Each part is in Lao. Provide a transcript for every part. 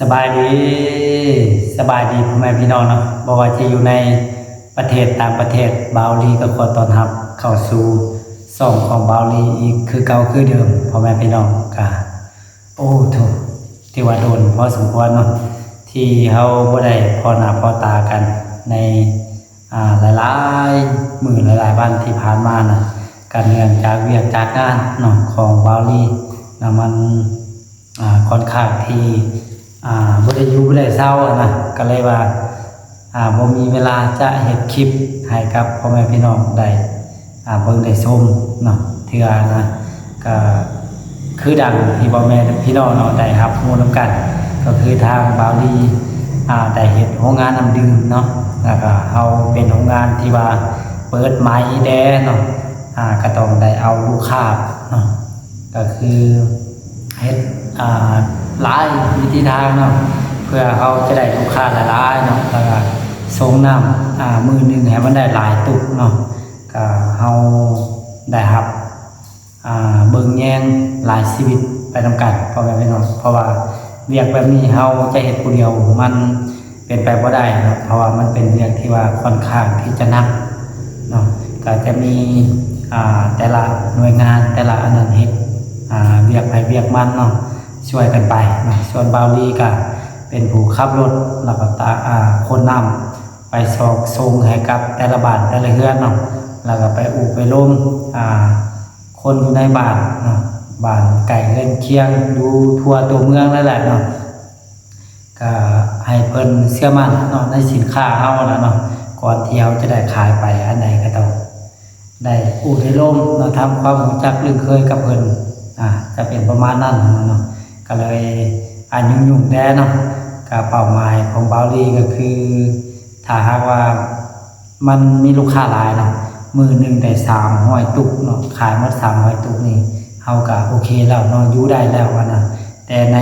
ສະບາຍດີ ສະບາຍດີພໍ່ແມ່ພີ່ນ້ອງເນາະ ບໍ່ວ່າຈະຢູ່ໃນປະເທດຕ່າງປະເທດ ບ່າວລີກໍຂໍຕ້ອນຮັບເຂົ້າສູ່ຊ່ອງຂອງບ່າວລີອີກຄືເກົ່າຄືເດີມ ພໍ່ແມ່ພີ່ນ້ອງ. ກະ ໂອ້ ໂທ້ ຖືວ່າດົນພໍສົມຄວນເນາະ ທີ່ເຮົາບໍ່ໄດ້ພໍ້ໜ້າພໍ້ຕາກັນໃນ ອ່າ ຫຼາຍໆມື້ຫຼາຍໆວັນທີ່ຜ່ານມານະ ກະເນື່ອງຈາກວຽກຈາກງານເນາະ ຂອງບ່າວລີນະ ມັນ ອ່າ ຂ້ອນຂ້າງທີ່ ອ່າ ບໍ່ໄດ້ຢູ່ບໍ່ໄດ້ເຊົາຫັ້ນນະ ກະເລີຍວ່າ ອ່າ ບໍ່ມີເວລາຈະເຮັດຄລິບໃຫ້ກັບພໍ່ແມ່ພີ່ນ້ອງໄດ້ ອ່າ ເບິ່ງໄດ້ຊົມເນາະ ເທື່ອນະ. ກະຄືດັ່ງທີ່ພໍ່ແມ່ພີ່ນ້ອງເນາະ ໄດ້ຮັບຮູ້ນຳກັນ ກໍຄືທາງບ່າວລີ ອ່າ ໄດ້ເຮັດໂຮງງານນ້ຳດື່ມເນາະ ແລ້ວກະເຮົາເປັນໂຮງງານທີ່ວ່າເປີດໃໝ່ແດ່ເນາະ ອ່າ ກະຕ້ອງໄດ້ເອົາລູກຄ້າເນາະ ກະຄືເຮັດ ອ່າ ຫຼາຍວິທີທາງເນາະ ເພື່ອເຮົາຈະໄດ້ລູກຄ້າຫຼາຍໆເນາະ ແລ້ວກະສົ່ງນ້ຳ ອ່າ ມື້ໜຶ່ງໃຫ້ມັນໄດ້ຫຼາຍຕຸກເນາະ. ກະເຮົາໄດ້ຮັບ ອ່າ ເບິ່ງແຍງຫຼາຍຊີວິດໄປນຳກັນ ພໍ່ແມ່ພີ່ນ້ອງ ເພາະວ່າວຽກແບບນີ້ເຮົາຈະເຮັດຜູ້ດຽວມັນເປັນໄປບໍ່ໄດ້ເນາະ ເພາະວ່າມັນເປັນວຽກທີ່ວ່າຂ້ອນຂ້າງທີ່ຈະໜັກເນາະ ກະຈະມີ ອ່າ ແຕ່ລະໜ່ວຍງານ ແຕ່ລະອັນນັ້ນເຮັດ ອ່າ ວຽກໃຜວຽກມັນເນາະ ຊ່ວຍກັນໄປເນາະ. ສ່ວນບ່າວລີກະເປັນຜູ້ຂັບລົດ ແລ້ວກໍຕາ ອ່າ ຂົນນ້ຳ ໄປຊອກສົ່ງໃຫ້ກັບແຕ່ລະບ້ານແຕ່ລະເຮືອນເນາະ ແລ້ວກໍໄປອຸໄປລົມ ອ່າ ຄົນຢູ່ໃນບ້ານເນາະ ບ້ານໃກ້ເຮືອນຄຽງ ຢູ່ທົ່ວຕົວເມືອງນັ້ນແຫຼະເນາະ ກໍໃຫ້ເພິ່ນເຊື່ອໝັ້ນເນາະ ໃນສິນຄ້າເຮົາຫັ້ນນະເນາະ ກ່ອນທີ່ເຮົາຈະໄດ້ຂາຍໄປ ອັນໃດກໍຕ້ອງ ໄດ້ຮູ້ໄດ້ລົມເນາະ ທຳຄວາມຮູ້ຈັກລຶ້ງເຄີຍກັບເພິ່ນ ອ່າ ຈະເປັນປະມານນັ້ນເນາະ. ກໍເລີຍ ອ່າ ຫຍຸ້ງໆແດ່ເນາະ ກໍເປົ້າໝາຍຂອງບ່າວລີກໍຄື ຖ້າຫາກວ່າມັນມີລູກຄ້າຫຼາຍເນາະ ມື້ໜຶ່ງໄດ້ສາມຮ້ອຍຕຸກເນາະ ຂາຍໝົດສາມຮ້ອຍຕຸກນີ້ ເຮົາກໍໂອເຄແລ້ວເນາະ ຢູ່ໄດ້ແລ້ວຫັ້ນນະ. ແຕ່ໃນ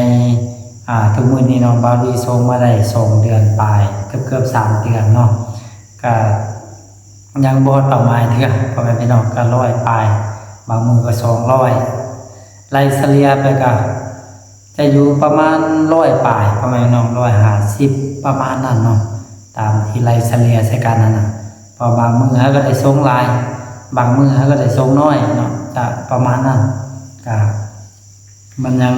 ອ່າ ທຸກມື້ນີ້ເນາະ ບ່າວລີສົ່ງມາໄດ້ສອງເດືອນປາຍ ເກືອບໆສາມເດືອນເນາະ ກະ ຍັງບໍ່ຮອດເປົ້າໝາຍເທື່ອ ພໍ່ແມ່ພີ່ນ້ອງ ກະຮ້ອຍປາຍ ບາງມື້ກໍສອງຮ້ອຍ ໄລ່ສະເລ່ຍໄປກະຈະຢູ່ປະມານຮ້ອຍປາຍ ພໍ່ແມ່ພີ່ນ້ອງ ຮ້ອຍຫ້າສິບ ປະມານນັ້ນເນາະ ຕາມທີ່ໄລ່ສະເລ່ຍໃສ່ກັນຫັ້ນນະ. ເພາະບາງມື້ເຮົາກໍໄດ້ສົ່ງຫຼາຍ ບາງມື້ເຮົາກໍໄດ້ສົ່ງໜ້ອຍເນາະ ຈະປະມານນັ້ນ ກະ ມັນຍັງ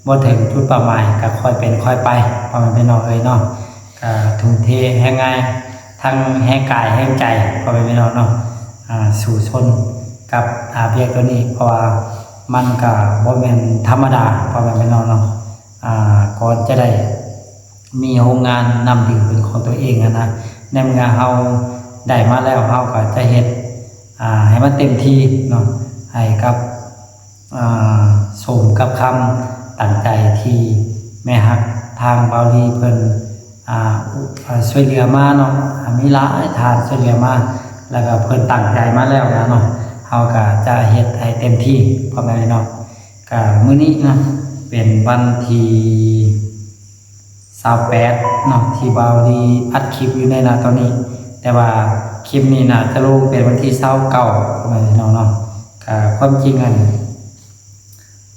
ບໍ່ເຖິງຈຸດເປົ້າໝາຍ ກະຄ່ອຍເປັນຄ່ອຍໄປ ພໍ່ແມ່ພີ່ນ້ອງເອີຍເນາະ. ກະທຸ່ມເທແຮງງານ ທັງແຮງກາຍແຮງໃຈ ພໍ່ແມ່ພີ່ນ້ອງເນາະ ອ່າ ສູ້ຊົນກັບ ອ່າ ວຽກໂຕນີ້ ເພາະວ່າມັນກະບໍ່ແມ່ນທຳມະດາ ພໍ່ແມ່ພີ່ນ້ອງເນາະ ອ່າ ກ່ອນຈະໄດ້ ມີໂຮງງານນ້ຳດື່ມເປັນຂອງຕົວເອງຫັ້ນນະ ໃນເມື່ອເຮົາໄດ້ມາແລ້ວ ເຮົາກໍຈະເຮັດ ອ່າ ໃຫ້ມັນເຕັມທີ່ເນາະ ໃຫ້ກັບ ອ່າ ສົມກັບຄຳຕັ້ງໃຈທີ່ແມ່ຮັກທາງບ່າວລີເພິ່ນ ອ່າ ອ່າ ຊ່ວຍເຫຼືອມາເນາະ ອ່າ ມີຫຼາຍທ່ານຊ່ວຍເຫຼືອມາ ແລ້ວກໍເພິ່ນຕັ້ງໃຈມາແລ້ວນະເນາະ ເຮົາກໍຈະເຮັດໃຫ້ເຕັມທີ່ ພໍ່ແມ່ພີ່ນ້ອງ. ກະມື້ນີ້ເນາະ ເປັນວັນທີ ຊາວແປດເນາະ ທີ່ບ່າວລີອັດຄລິບຢູ່ໃນນະຕອນນີ້ ແຕ່ວ່າຄລິບນີ້ໜ້າຈະລົງເປັນວັນທີຊາວເກົ້າ ພໍ່ແມ່ພີ່ນ້ອງເນາະ. ກະຄວາມຈິງຫັ້ນ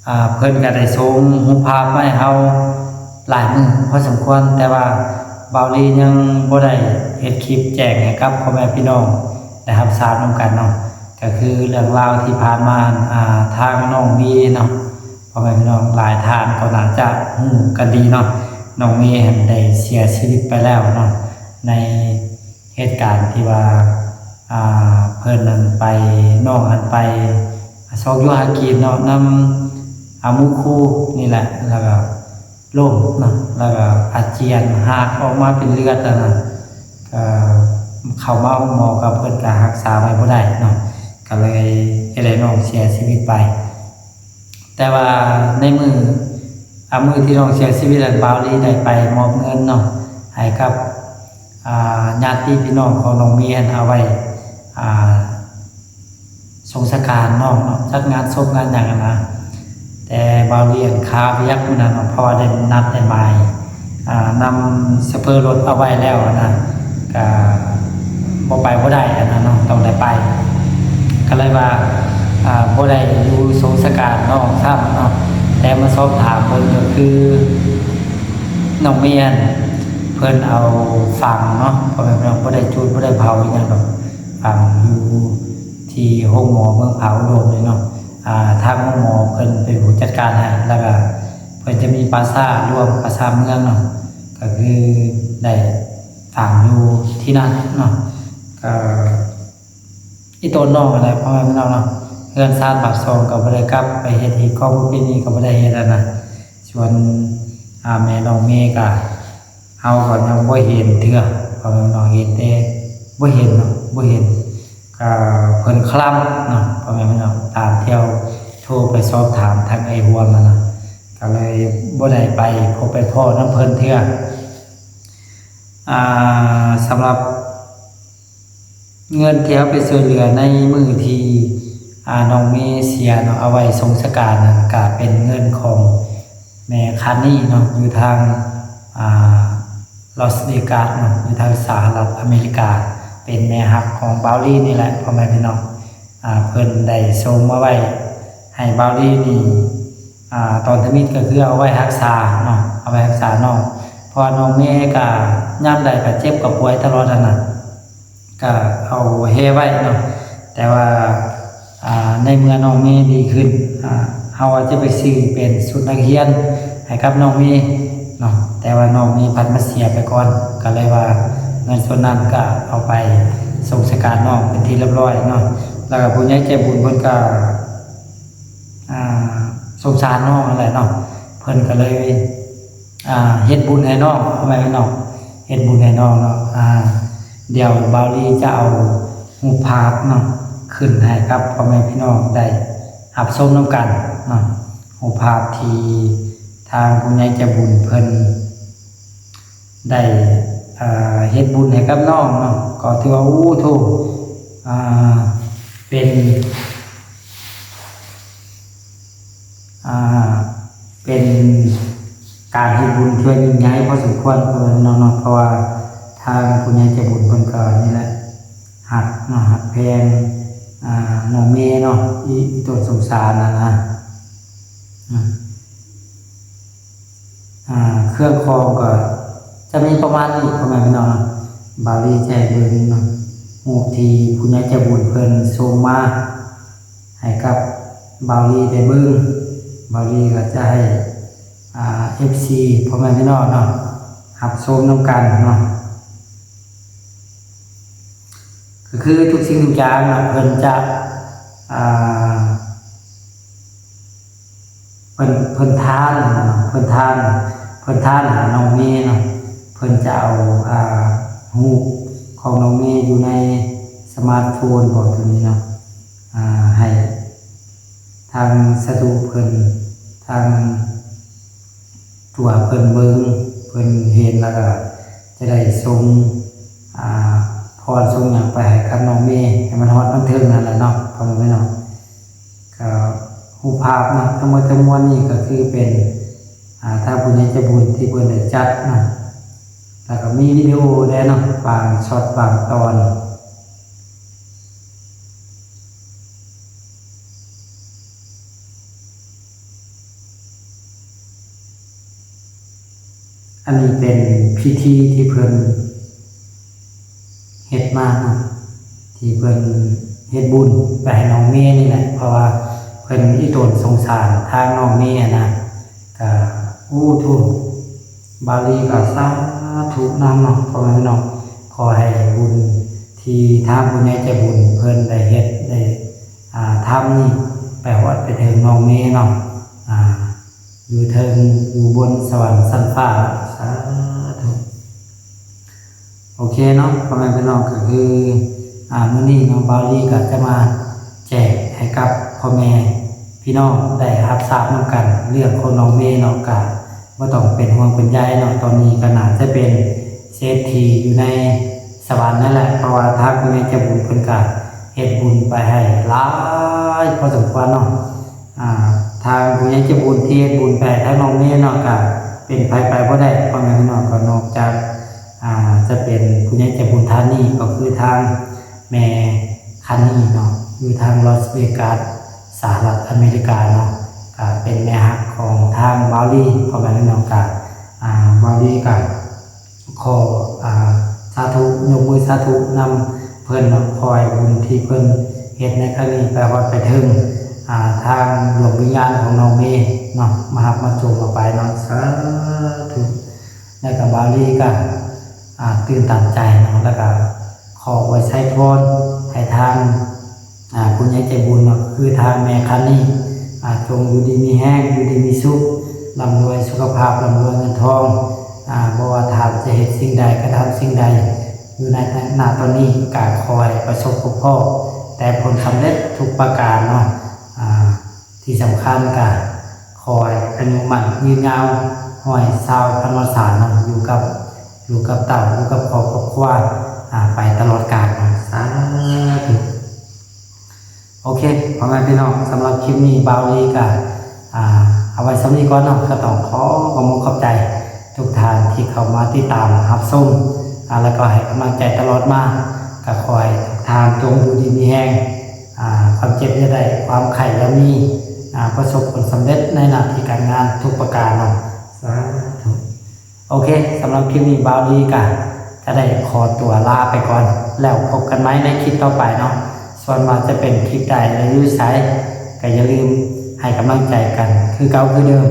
ອ່າ ເພິ່ນກະໄດ້ສົ່ງຮູບພາບມາໃຫ້ເຮົາຫຼາຍມື້ພໍສົມຄວນ ແຕ່ວ່າບ່າວລີຍັງບໍ່ໄດ້ເຮັດຄລິບແຈ້ງໃຫ້ກັບພໍ່ແມ່ພີ່ນ້ອງໄດ້ຮັບຊາບນຳກັນເນາະ. ກະຄືເລື່ອງລາວທີ່ຜ່ານມາ ອ່າ ທາງນ້ອງເມເນາະ ພໍ່ແມ່ພີ່ນ້ອງຫຼາຍທ່ານກໍໜ້າຈະຮູ້ກັນດີເນາະ ນ້ອງເມຫັ້ນໄດ້ເສຍຊີວິດໄປແລ້ວເນາະ ໃນເຫດການທີ່ວ່າ ອ່າ ເພິ່ນນັ້ນໄປ ນ້ອງຫັ້ນໄປຊອກຢູ່ຫາກິນເນາະ ນຳ ອ່າ ໝູ່ຄູ່ນີ້ແຫຼະ ແລ້ວກໍລົ້ມເນາະ ແລ້ວກໍອາຈຽນ ຮາກອອກມາເປັນເລືອດຫັ້ນນະ ກໍເຂົ້າມາໂຮງໝໍ ກໍເພິ່ນກໍຮັກສາໄວ້ບໍ່ໄດ້ເນາະ ກໍເລີຍເຮັດໃຫ້ນ້ອງເສຍຊີວິດໄປ. ແຕ່ວ່າໃນມື້ ອ່າ ມື້ທີ່ນ້ອງເສຍຊີວິດນັ້ນ ບ່າວລີໄດ້ໄປມອບເງິນເນາະ ໃຫ້ກັບ ອ່າ ຍາດຕິພີ່ນ້ອງຂອງນ້ອງເມຫັ້ນ ເອົາໄວ້ ອ່າ ສົ່ງສະການນ້ອງເນາະ ຈັດງານສົບງານຫຍັງຫັ້ນນະ ແຕ່ບ່າວລີຫັ້ນຄາວຽກມື້ນັ້ນເນາະ ເພາະວ່າໄດ້ນັດໄດ້ໝາຍ ອ່າ ນຳໂຊເຟີລົດເອົາໄວ້ແລ້ວຫັ້ນນະ ກະບໍ່ໄປບໍ່ໄດ້ຫັ້ນນະເນາະ ຕ້ອງໄດ້ໄປ ກະເລີຍວ່າ ອ່າ ບໍ່ໄດ້ຢູ່ສົ່ງສະການນ້ອງຊ້ຳເນາະ ແຕ່ມາສອບຖາມເບິ່ງກໍຄື ນ້ອງເມຫັ້ນ ເພິ່ນເອົາຝັງເນາະ ພໍ່ແມ່ພີ່ນ້ອງ ບໍ່ໄດ້ຈູດ ບໍ່ໄດ້ເຜົາອີ່ຫຍັງດອກ ຝັງຢູ່ທີ່ໂຮງໝໍເມືອງຜາອຸດົມນີ້ເນາະ. ອ່າ ທາງໂຮງໝໍເພິ່ນເປັນຜູ້ຈັດການໃຫ້ ແລ້ວກະເພິ່ນຈະມີປ່າຊ້າລວມ ປ່າຊ້າເມືອງເນາະ ກະຄືໄດ້ຝັງຢູ່ທີ່ນັ້ນເນາະ. ກະ ອີ່ຕົນນ້ອງຫັ້ນແຫຼະ ພໍ່ແມ່ພີ່ນ້ອງເນາະ ເຮືອນຊານປາກຊ່ອງກໍບໍ່ໄດ້ກັບໄປເຮັດ ຮີດຄອງປະເພນີກໍບໍ່ໄດ້ເຮັດຫັ້ນນະ. ສ່ວນ ອ່າ ແມ່ນ້ອງເມກໍ ເຮົາກໍຍັງບໍ່ເຫັນເທື່ອ ພໍ່ແມ່ພີ່ນ້ອງ ເຫັນແຕ່ ບໍ່ເຫັນເນາະ ບໍ່ເຫັນ ກໍເພິ່ນຄລຳເນາະ ພໍ່ແມ່ພີ່ນ້ອງ ຕາມທີ່ເຮົາໂທໄປສອບຖາມທາງອ້າຍຮວມຫັ້ນນະ ກໍເລີຍບໍ່ໄດ້ໄປພົບໄປພໍ້ນຳເພິ່ນເທື່ອ. ອ່າ ສຳລັບ ເງິນທີ່ເຮົາໄປຊ່ວຍເຫຼືອໃນມື້ທີ່ ອ່າ ນ້ອງເມເສຍເນາະ ເອົາໄວ້ສົ່ງສະການນັ້ນ ກະເປັນເງິນຂອງແມ່ຄັນນີ້ເນາະ ຢູ່ທາງ ອ່າ ລາສເວກັສເນາະ ຢູ່ທາງສະຫະລັດອາເມລິກາ ເປັນແມ່ຮັກຂອງບ່າວລີນີ້ແຫຼະ ພໍ່ແມ່ພີ່ນ້ອງ. ອ່າ ເພິ່ນໄດ້ສົ່ງມາໄວ້ໃຫ້ບ່າວລີນີ້ ອ່າ ຕອນທຳອິດກໍຄືເອົາໄວ້ຮັກສາເນາະ ເອົາໄວ້ຮັກສານ້ອງ ເພາະວ່ານ້ອງເມກະຍາມໃດກະເຈັບກະປ່ວຍຕະຫຼອດຫັ້ນນະ ກະເອົາແຮ່ໄວ້ເນາະ. ແຕ່ວ່າ ອ່າ ໃນເມື່ອນ້ອງເມດີຂຶ້ນ ອ່າ ເຮົາວ່າຈະໄປຊື້ເປັນຊຸດນັກຮຽນໃຫ້ກັບນ້ອງເມເນາະ ແຕ່ວ່ານ້ອງເມພັດມາເສຍໄປກ່ອນ ກະເລີຍວ່າເງິນສ່ວນນັ້ນກະເອົາໄປສົ່ງສະການນ້ອງເປັນທີ່ລຽບຮ້ອຍເນາະ. ແລ້ວກະຜູ້ໃຫຍ່ໃຈບຸນເພິ່ນກະ ອ່າ ສົງສານນ້ອງຫັ້ນແຫຼະເນາະ ເພິ່ນກໍເລີຍ ອ່າ ເຮັດບຸນໃຫ້ນ້ອງ ພໍ່ແມ່ພີ່ນ້ອງ ເຮັດບຸນໃຫ້ນ້ອງເນາະ. ອ່າ ດຽວບ່າວລີຈະເອົາຮູບພາບເນາະ ຂຶ້ນໃຫ້ກັບພໍ່ແມ່ພີ່ນ້ອງໄດ້ຮັບຊົມນຳກັນເນາະ ຮູບພາບທີ່ທາງຜູ້ໃຫຍ່ໃຈບຸນເພິ່ນ ໄດ້ ເອີ ເຮັດບຸນໃຫ້ກັບນ້ອງເນາະ ກໍຖືວ່າ ໂອ້ໂທ້ ອ່າ ເປັນ ອ່າ ເປັນການເຮັດບຸນທີ່ວ່າຍິ່ງໃຫຍ່ພໍສົມຄວນ ເອີ ເນາະ ເນາະ ເພາະວ່າທາງຜູ້ໃຫຍ່ໃຈບຸນເພິ່ນກໍນີ້ແຫຼະ ຮັກເນາະ ຮັກແພງ ອ່າ ນ້ອງເມເນາະ ອີ່ ອີ່ຕົນສົງສານຫັ້ນນະ ອາ ອ່າ ເຄື່ອງຂອງກໍຈະມີປະມານນີ້ ພໍ່ແມ່ພີ່ນ້ອງເນາະ. ບ່າວລີຈະໃຫ້ເບິ່ງເນາະ ຮູບທີ່ຜູ້ໃຫຍ່ໃຈບຸນເພິ່ນສົ່ງມາໃຫ້ກັບບ່າວລີໄດ້ເບິ່ງ ບ່າວລີກໍຈະໃຫ້ ອ່າ ເອັຟຊີ ພໍ່ແມ່ພີ່ນ້ອງເນາະ ຮັບຊົມນຳກັນເນາະ. ກໍຄືທຸກສິ່ງທຸກຢ່າງນະ ເພິ່ນຈະ ອ່າ ເພິ່ນ ເພິ່ນທານ ເພິ່ນທານ ເພິ່ນທານຫານ້ອງເມເນາະ ເພິ່ນຈະເອົາ ອ່າ ຮູບຂອງນ້ອງເມຢູ່ໃນສະມາດໂຟນບໍ ໂຕນີ້ເນາະ ອ່າ ໃຫ້ທາງສາທຸເພິ່ນ ທາງ ຕົວເພິ່ນເບິ່ງ ເພິ່ນເຫັນແລ້ວກໍຈະໄດ້ສົ່ງ ອ່າ ພອນສົ່ງຫຍັງໄປໃຫ້ກັບນ້ອງເມ ໃຫ້ມັນຮອດມັນເຖິງນັ້ນແຫຼະເນາະ ພໍ່ແມ່ພີ່ນ້ອງ. ກໍຮູບພາບເນາະ ທັງໝົດທັງມວນນີ້ກໍຄືເປັນ ອ່າ ທາງຜູ້ໃຫຍ່ໃຈບຸນທີ່ເພິ່ນໄດ້ຈັດເນາະ ແລ້ວກໍມີວິດີໂອແດ່ເນາະ ບາງຊັອດບາງຕອນ. ອັນນີ້ເປັນພິທີທີ່ເພິ່ນເຮັດມາເນາະ ທີ່ເພິ່ນເຮັດບຸນໄປໃຫ້ນ້ອງເມນີ້ແຫຼະ ເພາະວ່າເພິ່ນອີ່ຕົນສົງສານທາງນ້ອງເມຫັ້ນນະ. ກະ ໂອ້ ໂທ້ ບ່າວລີກໍສາທຸນຳເນາະ ພໍ່ແມ່ພີ່ນ້ອງ ຂໍໃຫ້ບຸນທີ່ທາງຜູ້ໃຫຍ່ໃຈບຸນເພິ່ນໄດ້ເຮັດ ໄດ້ ອ່າ ທຳນີ້ໄປຮອດໄປເຖິງນ້ອງເມເນາະ ອ່າ ຢູ່ເທິງ ຢູ່ບົນສະຫວັນຊັ້ນຟ້າ ສາທຸ. ໂອເຄເນາະ ພໍ່ແມ່ພີ່ນ້ອງ ກໍຄື ອ່າ ມື້ນີ້ເນາະ ບ່າວລີກໍຈະມາແຈກໃຫ້ກັບພໍ່ແມ່ພີ່ນ້ອງໄດ້ຮັບຊາບນຳກັນ ເລື່ອງຂອງນ້ອງເມເນາະ ກໍບໍ່ຕ້ອງເປັນຫ່ວງເປັນໃຍເນາະ ຕອນນີ້ກໍໜ້າຈະເປັນເສດຖີຢູ່ໃນສະຫວັນນັ້ນແຫຼະ ເພາະວ່າທາງຜູ້ໃຫຍ່ໃຈບຸນເພິ່ນກໍເຮັດບຸນໄປໃຫ້ຫຼາຍພໍສົມຄວນເນາະ. ອ່າ ທາງຜູ້ໃຫຍ່ໃຈບຸນທີ່ເຮັດບຸນໄປທາງນ້ອງເມເນາະ ກະເປັນໃຜໄປບໍ່ໄດ້ ພໍ່ແມ່ພີ່ນ້ອງ ກໍນອກຈາກ ອ່າ ຈະເປັນຜູ້ໃຫຍ່ໃຈບຸນທ່ານນີ້ ກໍຄືທາງແມ່ຄັນນີເນາະ ຢູ່ທາງລາສເວກັສ ສະຫະລັດອາເມລິກາເນາະ ກະເປັນແມ່ຮັກຂອງທາງບ່າວລີ ພໍ່ແມ່ພີ່ນ້ອງ ກະ ອ່າ ບ່າວລີກະຂໍ ອ່າ ສາທຸ ຍົກມືສາທຸນຳເພິ່ນເນາະ ຂໍໃຫ້ບຸນທີ່ເພິ່ນເຮັດໃນຄັ້ງນີ້ໄປຮອດໄປເຖິງ ອ່າ ທາງດວງວິນຍານຂອງນ້ອງເມເນາະ ມາຮັບມາໂຈມເອົາໄປເນາະ ສາທຸ. ແລ້ວກະບ່າວລີກະ ອ່າ ຕື່ນຕັນໃຈເນາະ ແລ້ວກະຂໍອວຍໄຊພອນໃຫ້ທາງ ອ່າ ຜູ້ໃຫຍ່ໃຈບຸນເນາະ ຄືທາງແມ່ຄັນນີ້ ອ່າ ຈົ່ງຢູ່ດີມີແຮງ ຢູ່ດີມີສຸກ ລ່ຳລວຍສຸຂະພາບ ລ່ຳລວຍເງິນທອງ ອ່າ ບໍ່ວ່າທ່ານຈະເຮັດສິ່ງໃດ ກະທຳສິ່ງໃດ ຢູ່ໃນ ນະຕອນນີ້ ກະຂໍໃຫ້ປະສົບພົບພໍ້ແຕ່ຜົນສຳເລັດທຸກປະການເນາະ ອ່າ ທີ່ສຳຄັນກະຂໍໃຫ້ອາຍຸໝັ້ນຍືນຍາວ ຮ້ອຍຊາວພັນວາສາເນາະ ຢູ່ກັບລູກກັບເຕົ້າ ຢູ່ກັບຄອບກັບຄົວ ອ່າ ໄປຕະຫຼອດການເນາະ ສາທຸ. ໂອເຄ ພໍ່ແມ່ພີ່ນ້ອງ ສຳລັບຄລິບນີ້ບ່າວລີກະ ອ່າ ເອົາໄວ້ສ່ຳນີ້ກ່ອນເນາະ ກະຕ້ອງຂໍຂອບອົກຂອບໃຈທຸກທ່ານທີ່ເຂົ້າມາຕິດຕາມຮັບຊົມ ອ່າ ແລ້ວກໍໃຫ້ກຳລັງໃຈຕະຫຼອດມາ ກະຂໍໃຫ້ທຸກທ່ານຈົ່ງຢູ່ດີມີແຮງ ອ່າ ຄວາມເຈັບຢ່າໄດ້ ຄວາມໄຂ້ຢ່າມີ ອ່າ ປະສົບຜົນສຳເລັດໃນໜ້າທີ່ການງານທຸກປະການເນາະ ສາທຸ. ໂອເຄ ສຳລັບຄລິບນີ້ບ່າວລີກະຈະໄດ້ຂໍຕົວລາໄປກ່ອນ ແລ້ວພົບກັນໃໝ່ໃນຄລິບຕໍ່ໄປເນາະ ສ່ວນວ່າຈະເປັນຄລິບໃດ ແລະ ຢູ່ໃສ ກະຢ່າລືມໃຫ້ກຳລັງໃຈກັນຄືເກົ່າຄືເດີມ.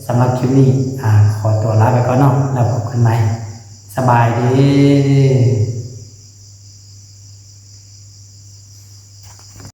ສຳລັບຄລິບນີ້ ອ່າ ຂໍຕົວລາໄປກ່ອນເນາະ ແລ້ວພົບກັນໃໝ່ ສະບາຍດີ.